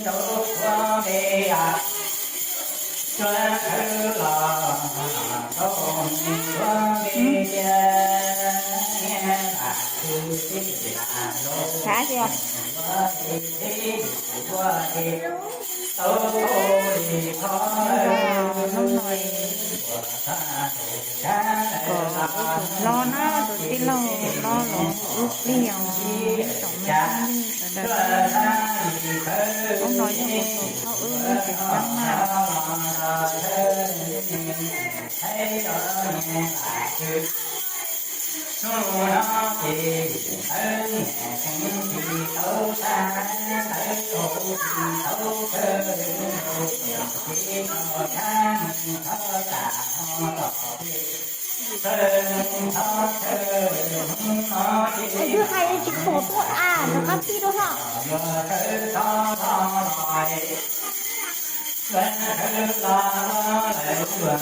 Sav xyov. Noj no, kom wb tus hlob na, tus tij laug hlob los hu wb plig os, tsoom me phooj ywg sawv daws. Hnub no yog kuv tus hlob wb tsev xeeb na. Twb hais tsis pom tuaj a, rov qab pib dua hlo. Twb na. Hnub no ces nws twb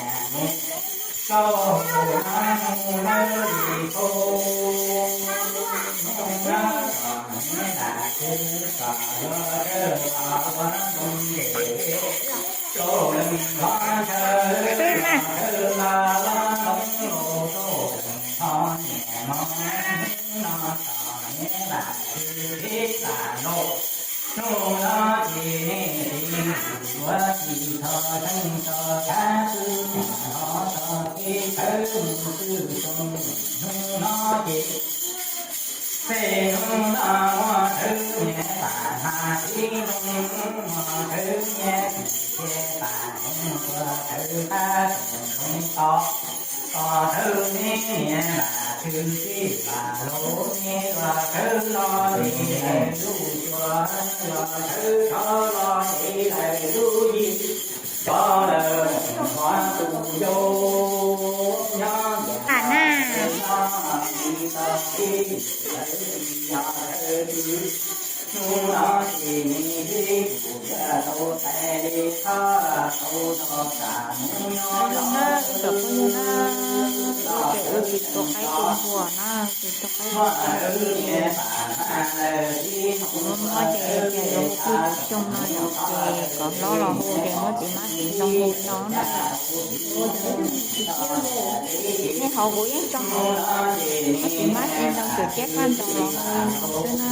mus tau tau tas mus no los na, wb cov phooj ywg na, ces wb tsis tua qaib tua npua na, tsis tua qaib tua npua. Hnub no ces cas yuav hu plig tsis xyoo no yom, ces kom hlob los hu ces muab txiv mab txiv ntoo hu no na. Nej hauv kuv yeej tso hauv, muab txiv mab txiv ntoo tsuam ciab paj ntoos los hu xwb na.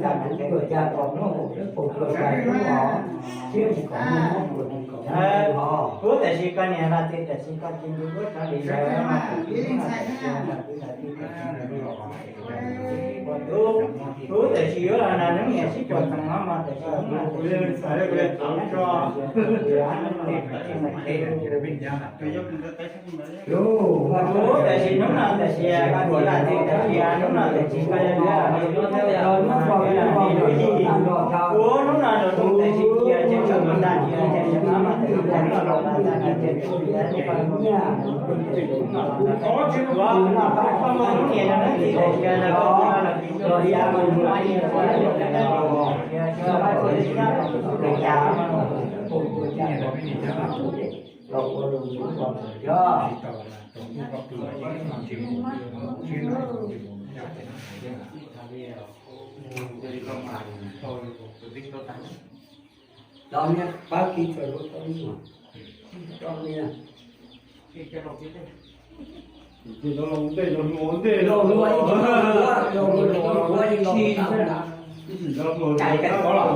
txaj txaj na ces, kuv tab sis koj niam vaj txiv tab sis koj cia nws ua tsov li ntawd mas kuv tsis muaj tus txiv tab sis kuv tab sis yuav los nrog neb niam sib puas txeeg no mas tab sis kuv tab sis kuv tab sis hnub no tab sis koj txiv vaj txiv tab sis hnub no tab sis koj yuav hnub no hnub no tus tab sis cia ces tso tus ntag cia ces tso no mas tab sis hnub no los ntag ces Tau niag pab kiv txawm tau niag, tau niag. Los luag ib tug los luag, los luag ib tug los luag ib tug. Cais cais kov los,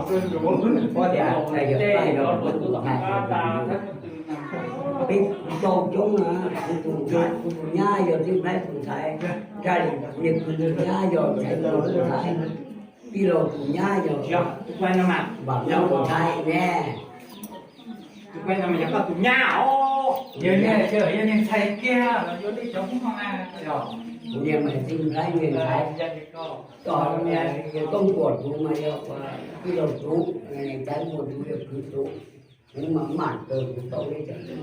koj tias cais yog tus ntxhais. Peb kuv tau coob na, kuv tus ntxhais, kuv tus nyab yog tij nplhaib tus ntxhais, nrag li niag kuv tus nyab yog ntxhais tus ntxhais, tij laug tus nyab yog Vam Nyob tus ntxhais ne. Tus kuv no mas yog koj tus nyab os. Yog niag, yog niag ntxhais kiag los yuav li cov Hmoob no na. Kuv niag mas tij nplhaib niag ntxhais. Tom niag Tooj Kuam tus mas yog tij laug tus, Taiv Muas tus yog kwv tus. Kuv mas mam kawg kuv tau li cov Hmoob.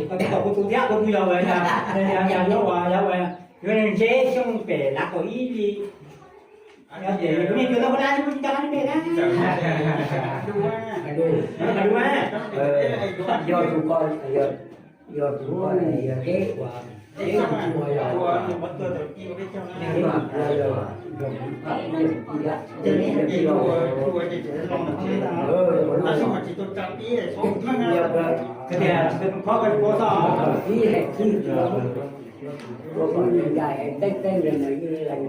Koj tij laug kuv tus thiab kuv tus yog, yog, yog, yog, yog, yog ntse xyoo pem lav kaum ib li. Yog tias yus niag cuag tau ua dab tsis muaj tsis tau qab tsis npe na. Yog tus ko, yog tus ko yog teb uas teb tus ua yog, teb tus ua yog, yog tus ko yog tij laug. Yog tias tsis tau khob koj tsis paub txog. Ua kom nws ncaim teeb teeb li nws yeej lees.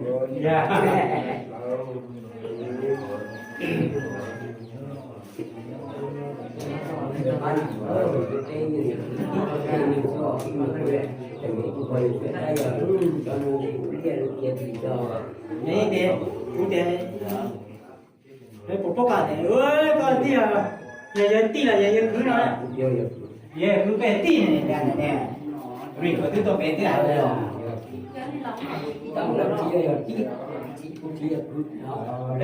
Kuv tias, pom pom koj tias koj tij, yog yog tij los yog yog kwv no? Yog kwv peb tij ne, ne, ne. Ris kuv twb tuaj pem twb hais los. Lawv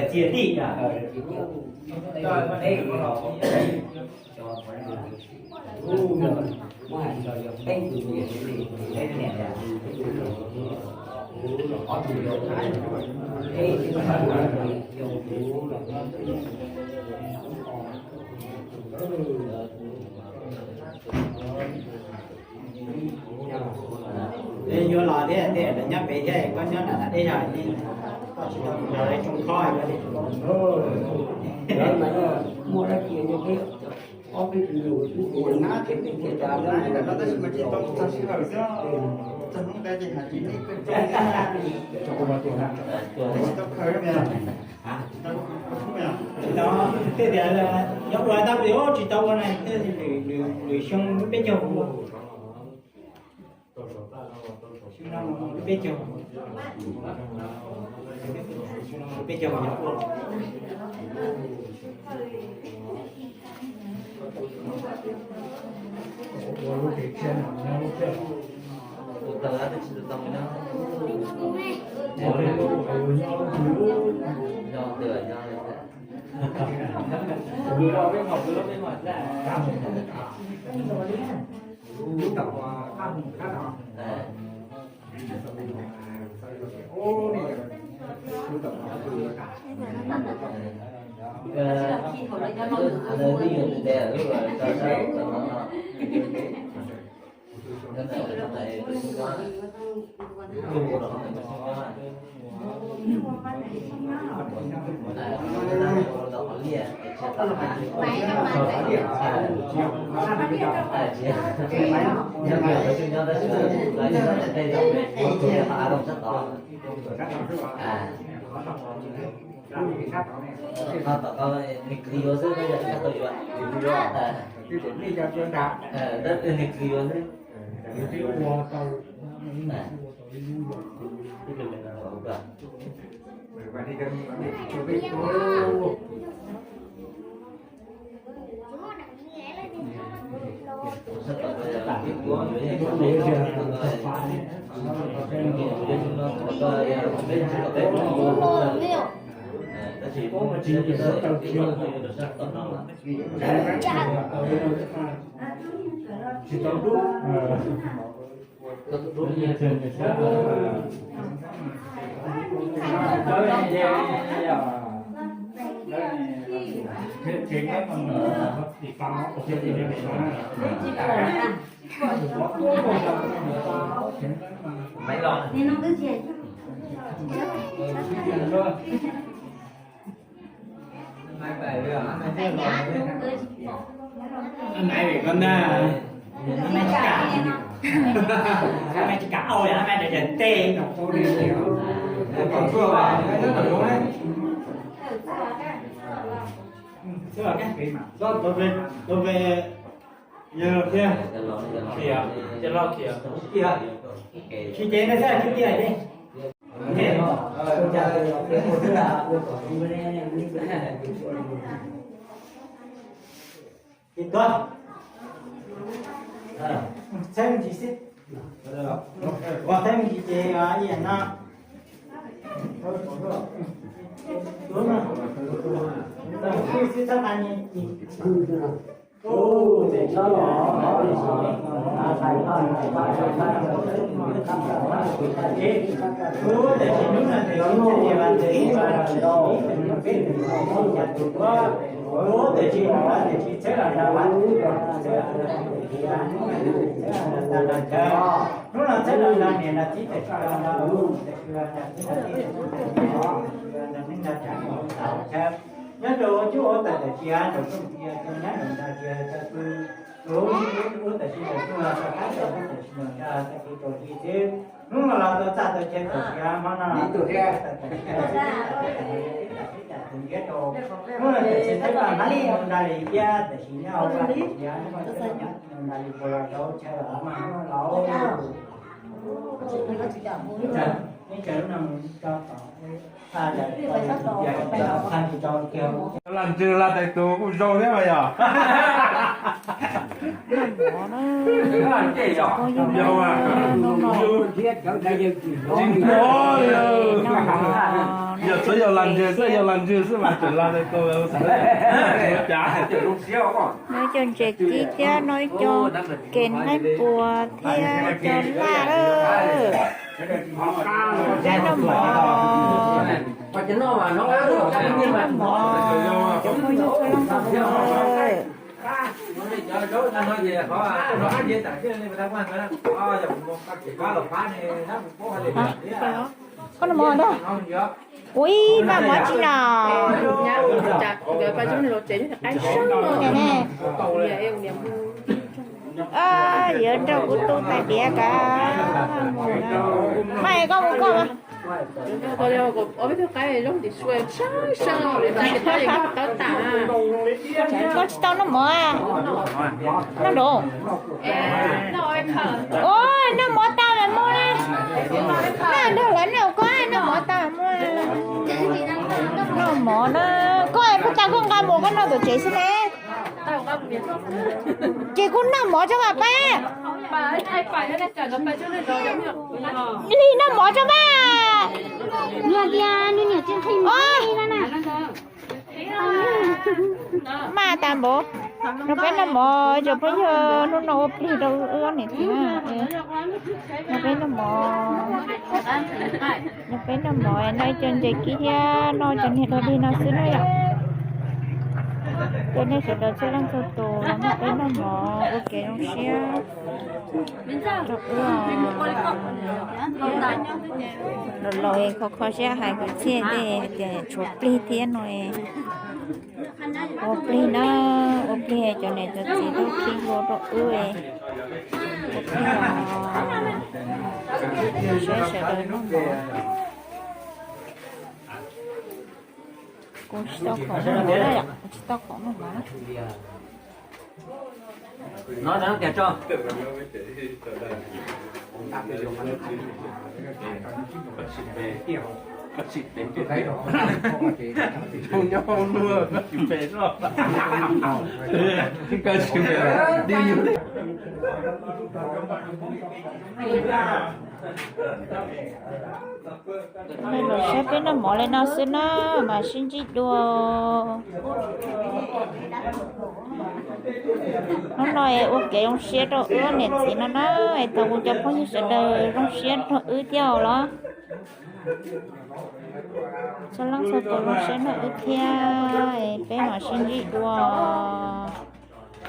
txia tij yom. Yuav los thiab thiab, Nyob pem thiab, koj nyob nram deb yog yeej koj tsis tau mus nrog lawv tsoo khob. Lawv mas muaj dab tsi no peb ob peb tug yus twb ua nab ces peb thiaj tas no, tab sis mas tsis tau txog sij hawm xwb. Txog hnub ntawd ces hais tsis tau. Tsis tau, tej tias nyob ua tab sis tsis tau ua na, tej lwm xyoo lub peb caug. Peb caug, peb caug. Ho tom ko nws kwv yuav xwb, yog tsis tau yuav. Nws kwv yuav xwb. Maiv los. Maiv, koj na, maiv tsis kam, maiv tsis kam auj, maiv tsis kam tej. Tus ve, tus ve, yog los thiab. Khiav, yog los khiav. Tsis ces nej xav tsis tiag li. Ces tuaj, txhawb me ntsis xwb. Txhawb me ntsis ces ib yam no. Xwb txhob tas ni. Ub, tiam sis hnub no tias tsis txawj ua, tiam sis hnub no tias tsis txawj ua, ub, tiam sis hnub no tias tsis txawj los nrog, hnub no txawj los nrog niam nrog txiv, tiam sis los nrog, tiam sis los nrog txiv nrog txiv, los nrog neej nrog tsav, los nrog chaw. Nyob rau ua cuab ua tawm tiam sis nraum zoov tias nyob rau nram tias tau pw, ub, ub, tiam sis nraum zoov los rau qab tau pw, tiam sis nraum nram tau pw rau hli xwb. Hnub no los tau txaj tau chaw tiam sis hmo no los tau txaj tau chaw, hnub no tiam sis txawj ua nab mus nrog li thiab, tiam sis nyob hauv vaj tiam sis hnub no txawj mus nrog li puas los rau chaw los mas hnub no los. Neb tsaws lub no mus tso tom, Los ntsws los tais tus kuj zoo thiab mas yog. Tsis hnov li. Yog tsuav yog los ntsws xwb, yog los ntsws xwb mas tseem los tais tus. Nov ib co ntses kib thiab nov ib co kev haib puas thiab cov laj lawm. Noj mov, noj mov, cov phooj ywg txhua leej txhua tus lawm. Koj noj mov ntag. Ua ib pab mov tsis no. Yuav nrog kuv tu tais diav kav. Mas koj mus koj. Koj tsis tau noj mov a? Noj nrad. Ua noj mov tas mam mus na. Noj nrog lawv noj, koj noj mov tas mam mus. Noj mov na, koj puas tas koj nqa mus koj noj tom tsev xwb ne. Ces kuv noj mov tso mas pab. Lig noj mov tso mas. Mas tas npaum, nrog peb noj mov cov phooj ywg, hnub no ua plig rau wb ob niam txiv na. Nrog peb noj mov, nrog peb noj mov noj ib co ntses kib thiab noj cov niag dog dig no xwb na yom. Cov nej sawv daws txhua leej txhua tus los nrog peb noj mov ua kev zoo siab rau wb. Los los kho kho siab hais kwv txhiaj tej tias tshuav plig thiab no. Ua plig na, ua plig cov niam cov txiv tau khi hlua rau wb. Ua plig os, saib sawv daws noj mov. Kuv tsis tau khoom noj mov na yom, kuv tsis tau khoom noj mov na. Saib peb noj mov li no xwb na, mam sib ntsib dua. Hnub no es ua kev zoo siab rau wb niam txiv no na, es thov kuv cov phooj ywg sawv daws zoo siab nrog wb thiab os los. Txhua leej txhua tus zoo siab nrog wb thiab, es peb mam sib ntsib dua.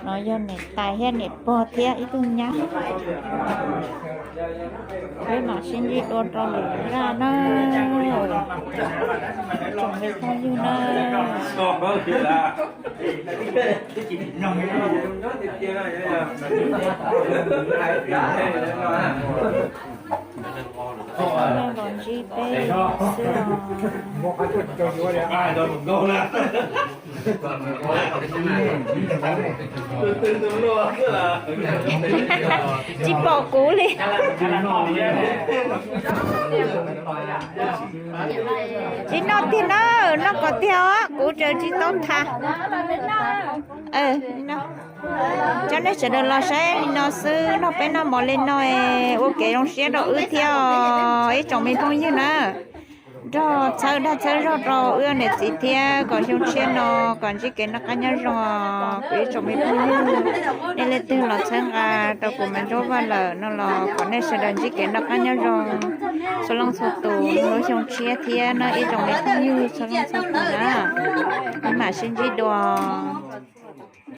No yog niam tais thiab niam pog thiab ib tug nyab. Peb mam sib ntsib dua rau lwm zaj na. Tsoom me phooj ywg na. Los ntsib peb xwb os. Tsis pom kuv li. Tsis noj tiag na, noj kom tiag os, kuv tseem tsis tau tham. Cov nej sawv daws los saib li no xwb, nrog peb noj mov li no, ua kev zoo siab rau wb thiab os ib tsoom me phooj ywg na. Nrog txhawb dag txhawb zog rau wb niam txiv thiab kom xyoo tshiab no kom ntsib kev noj qab nyob zoo. Kuv ib tsoom me phooj ywg, nej leej twg los txhawb nqa rau kuv Maiv Ntsuab Vaj lawm no los kom nej sawv daws ntsib kev noj qab nyob zoo txhua leej txhua tus lub xyoo tshiab thiab na ib tsoom me phooj ywg txhua leej txhua tus na. Peb mam sib ntsib dua.